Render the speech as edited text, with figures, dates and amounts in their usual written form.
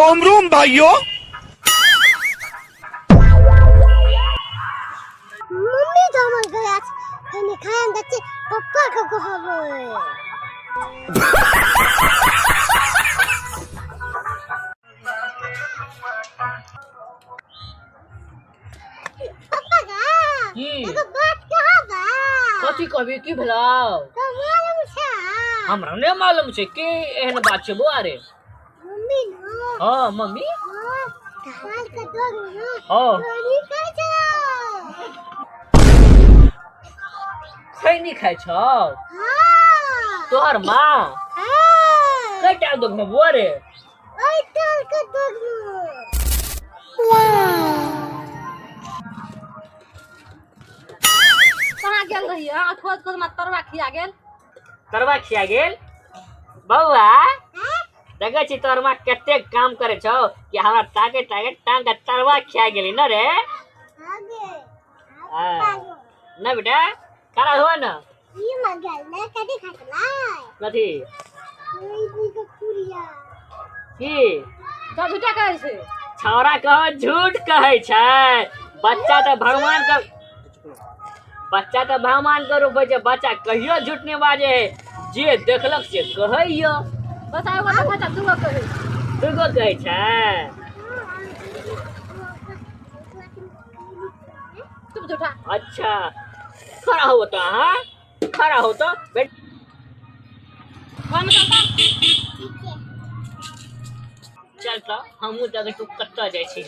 Rome Rome भाइयों। Mummy तो हमर गया खैनी खाए हम जाচ্ছে पप्पा के कहबै। पप्पा का की? एगो बात कहबा। कथी कहबी? की भेलौ? तो मालूम छै? हमरा नहि मालूम छै। के एहन बात छै बौआ रे? मम्मी न। हाँ मम्मी। हाँ, काल के दोग न। हाँ। खैनी खाइ छौ। खैनी खाइ छौ? हाँ। तोहर माँ? हाँ। कएटा दोग में बौआ रे? ओइ ताल के दोग में। कहाँ गेल रहियै? अहाँ खोज खोज में तरवा खिया गेल। तरवा खिया गेल? बौआ देखै छी तोहर माँ कतेक काम करै छौ कि हमरा ताके ताके टांग के तरवा खिया गेली न रे? आगे। हाँ। न बेटा, खड़ा हुआ न। ई मगल ने कथी खतलाई? कथी? ओइ दुई पुरिया। की? तो झूठा कहै छै। छौड़ा कह झूठ कहै छै। बच्चा तऽ भगवान के बच्चा तऽ भगवान के रूप होइ छै। बच्चा कहियो झूठ नहि बाजै है, जे देखलक से कहैयो। बस एगो देखै छै, दूगो कहै छै। दूगो कहै छै। चुप झूठा। अच्छा खड़ा हो तो, अहाँ खड़ा हो तो बेट। कौन करता? चल तऽ हमहूँ देखै तू कतऽ जाइ छी।